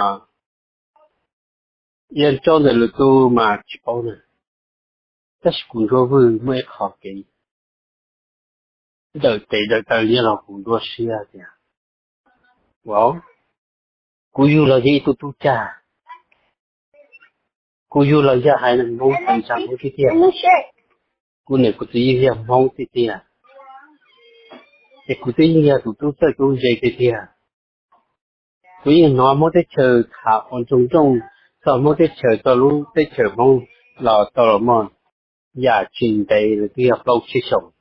yog tso ntawm lwm tus mas tsis paub na, tab sis kuv Ntsuab Vwj muaj ib qho kev dawm tes dawm taw nyob los kuv nruab siab tias, wow, kuv yug los yog ib tug tub cag, kuv yug los yog haiv neeg Hmoob tag nrho Hmoob tiag tiag, kuv niam kuv txiv yug yog Hmoob tiag tiag, es kuv twb yeej yog tus tub txawj tub ntse tiag tiag. Kuv yeej hnov Hmoob teb chaws tham ua nrooj nrooj txog Hmoob teb chaws, txog lub teb chaws Hmoob los tau los muaj yam tsis ntev los twb yog plaub tsib xyoos,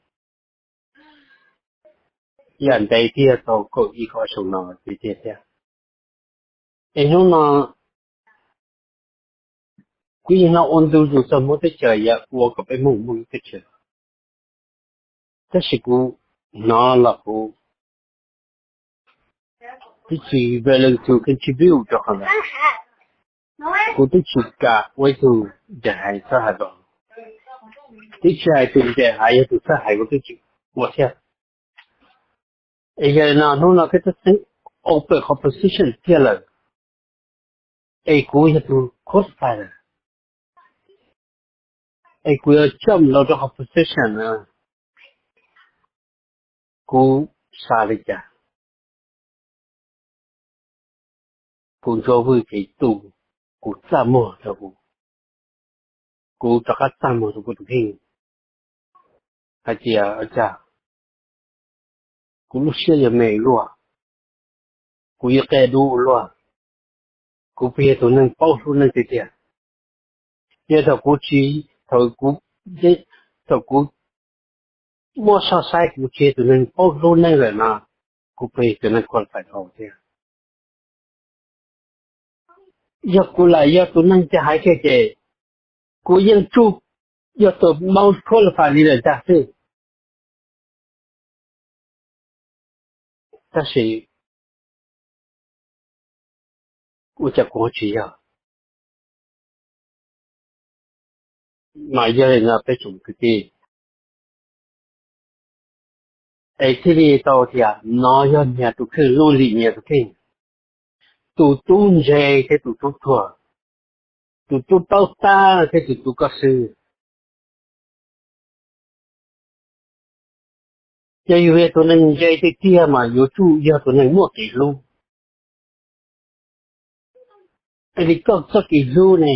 yam ntev twb yog tau kaum ib kaum xyoo no tiag tiag thiab. Es hnub no kuv yeej hnov ua ntu zus txog Hmoob teb chaws, yog ua kom peb Hmoob muaj lub teb chaws, tab sis kuv hnov los kuv twb tsis willing to contribute rau qhov ntawd. Kuv twb tsis kam ua ib tug nres haiv txhawb hais rau, twb tsis hais tus nres haiv, yog tus txhawb hais kuv twb tsis ua thiab. Es yog li no hnub no koj twb xeeb open qhov position tiag lawm, es kuv yog tus qualified lawm, es kuv yuav jump los rau qhov position no. Kuv xav li cas? Kuv ntsuab vwj ces tu, kuv txaj muag rau kuv, kuv rov qab txaj muag rau kuv tus kheej hais tias, cas kuv lub siab yuav me luaj, kuv yuav qia dub luaj, kuv puas yog tus neeg paub hlub neeg tiag tiag? Yog thaum kuv tsis, thaum kuv, thaum kuv muab soj saib kuv tsis yog tus neeg paub hlub neeg lawm no, kuv puas yog tus neeg qualify thiab? Yog kuv lam yog tus neeg coj hais kiag ces kuv yeej tsuj yog tus most qualify li lawm ntag xwb. Tab sis ua cas kuv tsis yog? Mas yog li no peb tsoom kwv tij, es thiaj li tau tias no yog nyias tus kheej, lub lim nyias tus kheej, tus tub ntse thiab tus tub tuag, tus tub paub tab thiab tus tub kob xwb. Yog yus yog tus neeg ntse tiag tiag mas yuav tsum yog tus neeg muaj kev hlub. Es li koj txoj kev hlub ne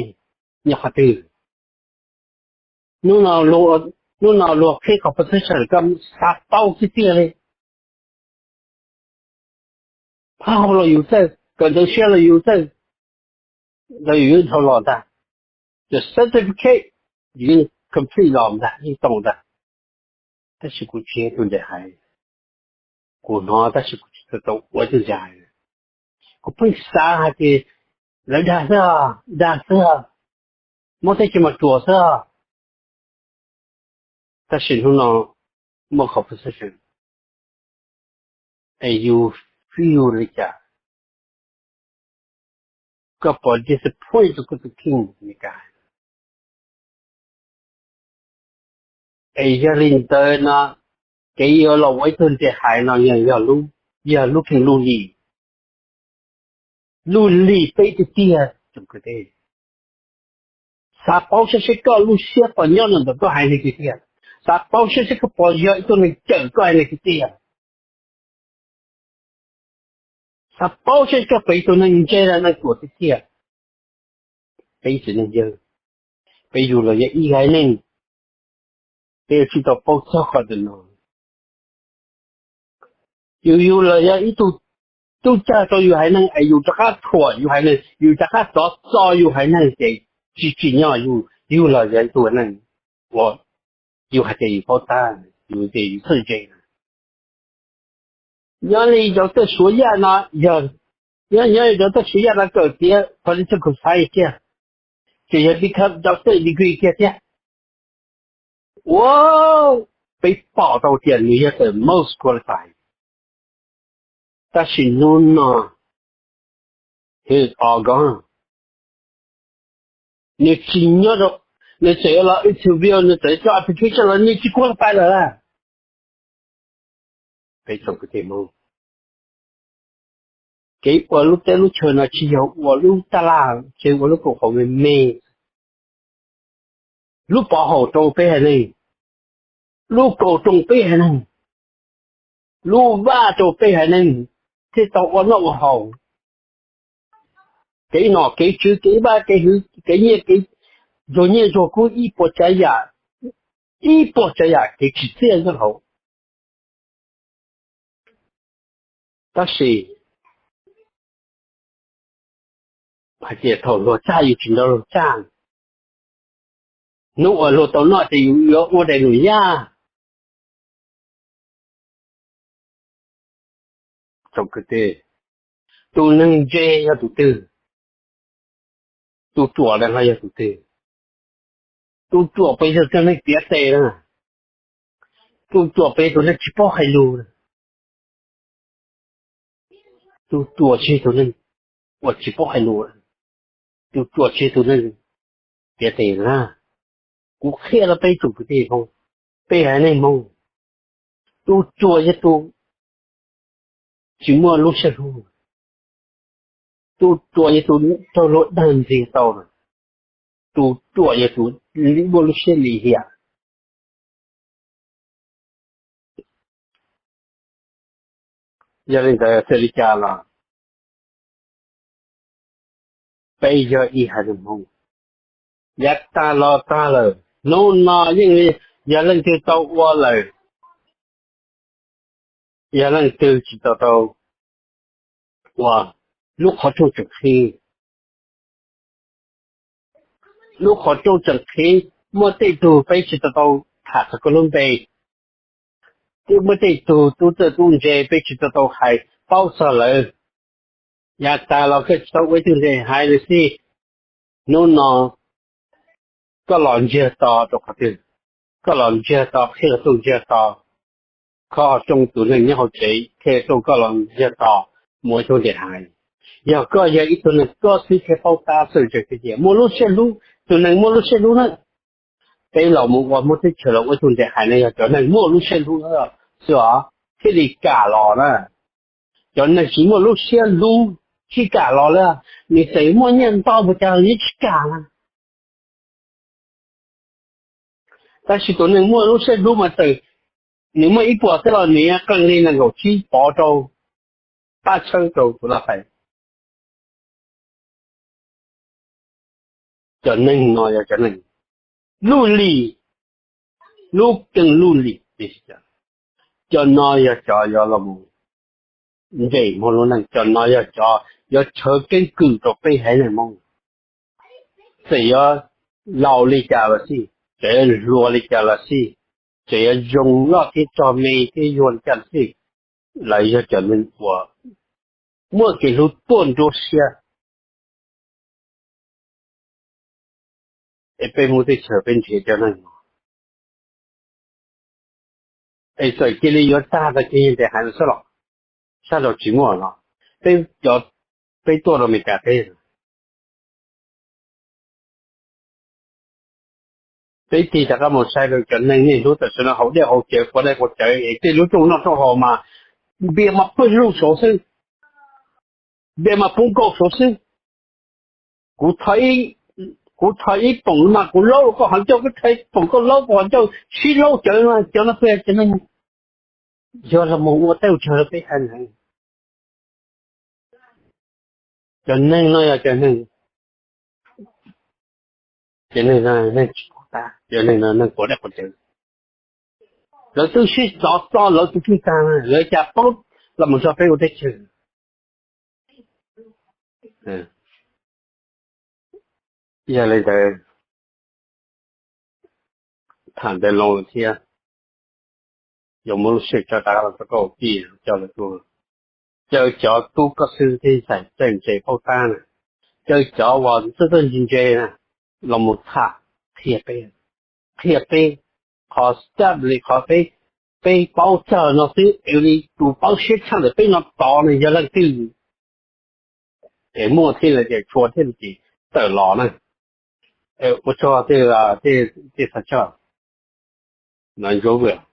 nyob qhov twg? Hnub no luag qhib qhov position koj xav paub tiag tiag li. Phab hau los yus txawj, kawm ntawv siab los yus txawj, los yus yeej dhau los ntag. Cov certificate yus yeej complete los ntag, yeej tau ntag. Tab sis kuv tsis yog tus ntawd hais, kuv hnov tab sis kuv tsis tau ua tus ntawd hais. Kuv pheej xav hais tias lawv dag xwb, dag xwb, muab teb chaws mas ruam xwb. Tab sis hnub no muaj qhov position, es yus feel li cas? Koj puas disappoint rau koj tus kheej li cas? Es yog li ntawd no, kev yuav los ua ib tug ntse hais no yog, yog lub kheej lub lim, lub lim peb tiag tiag tsoom kwv tij. Xav paub saib seb koj lub siab puas nyob ntawm koj haiv neeg tiag tiag. Xav paub saib seb koj puas yog ib tug neeg cawm koj haiv neeg tiag tiag. Xav paub saib koj puas yog tus neeg ntse los neeg ruam tiag tiag. Peb tsev neeg yawg, peb yug los yog ib haiv neeg, peb yuav tsum tau paub txog qhov ntawm no. Yus yug los yog ib tug tub cag rau yus haiv neeg es yus rov qab thuam yus haiv neeg, yus rov qab rov txo yus haiv neeg ces tsis tsim nyog yus yug los yog ib tug neeg uas yus hais tias yus paub tab, yus tias yus txawj ntse. Nyob li doctor Suav Yaj no, yog, nyob, nyob li doctor Suav Yaj no kawm tiav political science kiag, ces yog become doctor degree kiag thiab. Ua, peb pom tau tias nws yog the most qualified. Tab sis hnub no, he's all gone. Nws tsis nyob rau, nws txawm los interview, nws txawm coj application los nws tsis qualify lawm. Peb tsoom kwv tij Hmoob, kev ua lub teb lub chaw no tsis yog ua lub taj laj, tsis ua lub koom haum me me. Lub pov haum rau peb haiv neeg, lub kaum rooj peb haiv neeg, lub vaj rau peb haiv neeg thiaj tau ua noj ua haus. Kev nom kev tswv, kev vaj kev hwv, kev nyiaj kev, ntsuag nyiaj ntsuag kub, ib puas tsav yam, ib puas tsav yam kev tsim txiaj nyob hauv. Tab sis hais tias thaum luag txaj yus tsis nrog luag txaj, hnub uas luag tau noj ces yus yuav ua daim num yaj. Tsoom kwv tij, tus neeg ntse yog tus twg? Tus ruam los yog tus twg? Tus ruam puas yog tus neeg tiav tes na? Tus ruam puas yog tus neeg tsis paub hais lus? Tus ruam tsis yog tus neeg uas tsis paub hais lus, tus ruam tsis yog tus neeg tiav tes na. Kuv qhia rau peb tsoom kwv tij Hmoob, peb haiv neeg Hmoob, tus ruam yog tus tsis muaj lub siab hlub, tus ruam yog tus raug luag dag ntxias tau, tus ruam yog tus muaj lub siab lim hiam. Yog li ntawd xws li cas los peb yog ib haiv neeg Hmoob, yav tag los tag lawm, hnub no yeej li yog leej twg tau ua lawm, yog leej twg tsis tau tau ua, lub qhov rooj tseem qhib. Lub qhov rooj tseem qhib, muaj tej tug peb tsis tau tau tham txog koj lub npe, thiab muaj tej tug tub txawj tub ntse peb tsis tau tau hais paub txog lawv. Yav tas los koj tsis tau ua ib tug ntse haiv lawm xij, hnub no koj los ntsiag to rau qhov twg? Koj los ntsiag to, qhia tuaj ntsiag to, kho rooj tus neeg nyob hauv tsev, qhia rooj koj los ntsiag to mus ua ib tug ntse haiv. Yog koj yog ib tug neeg koj xwb thiaj paub tab xwb, tseem tias muaj lub siab hlub, tus neeg muaj lub siab hlub na. Peb los mus ua Hmoob teb chaws los ua ib tug ntse haiv no yog cov neeg muaj lub siab hlub xwb os, thiaj li kam los na. Cov neeg tsis muaj lub siab hlub tsis kam los li, nws txawm muaj nyiaj ntau npaum cas los nws tsis kam na. Tab sis tus neeg muaj lub siab hlub mas txawm nws muaj ib puas xwb los nws qee li nees nkaum tsib pov rau, pab tshawb rau tus laj pais. Cov neeg no yog cov neeg luj lim, lub keeb luj lim. Cov no yog cov yuav los mus nres Hmoob lub neej, cov no yog cov yuav tshawb keeb kwm rau peb haiv neeg Hmoob. Txawm yuav laus li cas los xij, txawm yuav hluas li cas los xij, txawm yuav zoo loj thiab tsog me thiab yuag li cas los xij, lawv yog cov neeg uas muaj kev hlub tuaj nruab siab. Es peb Hmoob teb chaws peb nrhiav cov neeg no, es txawm cia li yuav tag tag kev ntse haiv no xwb los, sab nraud tsis muaj los, peb cov, peb tuaj rau Amelikas teb, peb tig rov qab mus saib rau cov neeg niaj hnub tam sim no haus dej haus cawv, quav dej quav cawv es tej lub rooj noj rooj haus mas npias mas pawg lug saud xwb, npias mas poob nkaus saud xwb. Kuv, kuv rho ib poom mas kuv laub rau koj qhov ncauj, kuv rho ib poom koj laub kuv qhov ncauj, sib laub cawv no, cov no puas yog cov neeg yuav los mus ua teb ua chaw rau peb haiv neeg? Cov neeg no yog cov neeg, cov neeg no neeg tsis pom qab, cov neeg no neeg quav dej quav cawv. Lawv twb sib xov xo lawv tus kheej tag, lawv cas paub los mus tso peb ua teb chaws. Yog li ntawd, tham ntawd loo lawm thiab, yuav muab lub sij hawm tso rov qab los rau koj ua tij coj lawv tuaj, caw cov tub koj xwb thiaj txawj ntse paub tab na, caw cov uas txawj txawj ntse ntse na los mus tham, qhia peb, qhia peb qhov xab li qhov peb, peb paub txog no xwb, es li tus paub siab tshaj ntawm peb no tod no yog leej twg? Es muaj thiaj li tias tshua thiaj li tawm los na. Ua tsaug tej, tej txhas choj no ntsuav vwm.